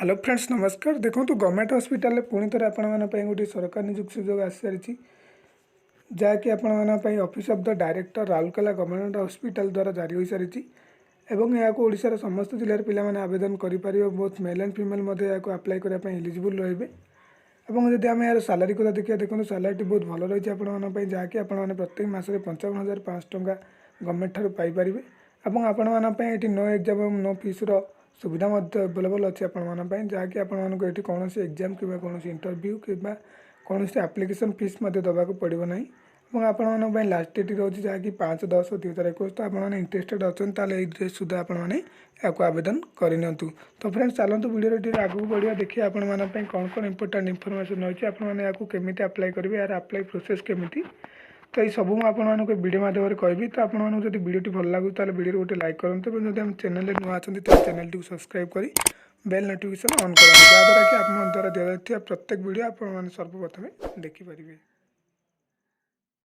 Hello friends, ନମସ୍କାର। ଦେଖନ୍ତୁ, government ହସ୍ପିଟାଲରେ ପୁଣି ଥରେ ଆପଣମାନଙ୍କ ପାଇଁ ଗୋଟିଏ ସରକାର ନିଯୁକ୍ତି ସୁଯୋଗ ଆସିସାରିଛି, ଯାହାକି ଆପଣମାନଙ୍କ ପାଇଁ Office of the Director, Rourkela Government Hospital ଦ୍ୱାରା ଜାରି ହୋଇସାରିଛି ଏବଂ ଏହାକୁ ଓଡ଼ିଶାର ସମସ୍ତ ଜିଲ୍ଲାର ପିଲାମାନେ ଆବେଦନ କରିପାରିବେ। ବୋଥ୍ ମେଲ୍ ଆଣ୍ଡ ଫିମେଲ୍ ମଧ୍ୟ ଏହାକୁ ଆପ୍ଲାଏ କରିବା ପାଇଁ ଏଲିଜିବୁଲ୍ ରହିବେ। ଏବଂ ଯଦି ଆମେ ଏହାର ସାଲାରୀ କଥା ଦେଖିବା, ଦେଖନ୍ତୁ, ସାଲାରୀଟି ବହୁତ ଭଲ ରହିଛି ଆପଣମାନଙ୍କ ପାଇଁ, ଯାହାକି ଆପଣମାନେ ପ୍ରତ୍ୟେକ ମାସରେ 55,500 ଟଙ୍କା ଗଭର୍ଣ୍ଣମେଣ୍ଟ ଠାରୁ ପାଇପାରିବେ। ଏବଂ ଆପଣମାନଙ୍କ ପାଇଁ ଏଠି ନୋ ଏକ୍ଜାମ୍ ଏବଂ ନୋ ଫିସ୍ର ସୁବିଧା ମଧ୍ୟ ଆଭେଲେବଲ୍ ଅଛି ଆପଣମାନଙ୍କ ପାଇଁ, ଯାହାକି ଆପଣମାନଙ୍କୁ ଏଠି କୌଣସି ଏକ୍ଜାମ୍ କିମ୍ବା କୌଣସି ଇଣ୍ଟରଭ୍ୟୁ କିମ୍ବା କୌଣସି ଆପ୍ଲିକେସନ୍ ଫିସ୍ ମଧ୍ୟ ଦେବାକୁ ପଡ଼ିବ ନାହିଁ। ଏବଂ ଆପଣମାନଙ୍କ ପାଇଁ ଲାଷ୍ଟ ଡେଟ୍ ରହୁଛି, ଯାହାକି 5/10/2021। ତ ଆପଣମାନେ ଇଣ୍ଟରେଷ୍ଟେଡ଼ ଅଛନ୍ତି, ତାହେଲେ ଏଇ ଡେଟ୍ ସୁଦ୍ଧା ଆପଣମାନେ ଏହାକୁ ଆବେଦନ କରିନିଅନ୍ତୁ। ତ ଫ୍ରେଣ୍ଡସ୍, ଚାଲନ୍ତୁ ଭିଡ଼ିଓରେ ଟିକେ ଆଗକୁ ବଢ଼ିବା, ଦେଖିବା ଆପଣମାନଙ୍କ ପାଇଁ କ'ଣ କ'ଣ ଇମ୍ପୋର୍ଟାଣ୍ଟ ଇନଫର୍ମେସନ୍ ରହିଛି, ଆପଣମାନେ ଏହାକୁ କେମିତି ଆପ୍ଲାଏ କରିବେ, ଏହାର ଆପ୍ଲାଏ ପ୍ରୋସେସ୍ କେମିତି। ତ ଏଇ ସବୁ ମୁଁ ଆପଣମାନଙ୍କୁ ଭିଡ଼ିଓ ମାଧ୍ୟମରେ କହିବି। ତ ଆପଣମାନଙ୍କୁ ଯଦି ଭିଡ଼ିଓଟି ଭଲ ଲାଗୁଛି, ତାହେଲେ ଭିଡ଼ିଓରେ ଗୋଟେ ଲାଇକ୍ କରନ୍ତୁ ଏବଂ ଯଦି ଆମ ଚ୍ୟାନେଲରେ ନୂଆ ଅଛନ୍ତି, ତାହେଲେ ଚ୍ୟାନେଲଟିକୁ ସବସ୍କ୍ରାଇବ୍ କରି ବେଲ୍ ନୋଟିଫିକେସନ୍ ଅନ୍ କରନ୍ତୁ, ଯାହାଦ୍ୱାରା କି ଆପଣଙ୍କ ଦ୍ୱାରା ଦିଆଯାଇଥିବା ପ୍ରତ୍ୟେକ ଭିଡ଼ିଓ ଆପଣମାନେ ସର୍ବପ୍ରଥମେ ଦେଖିପାରିବେ।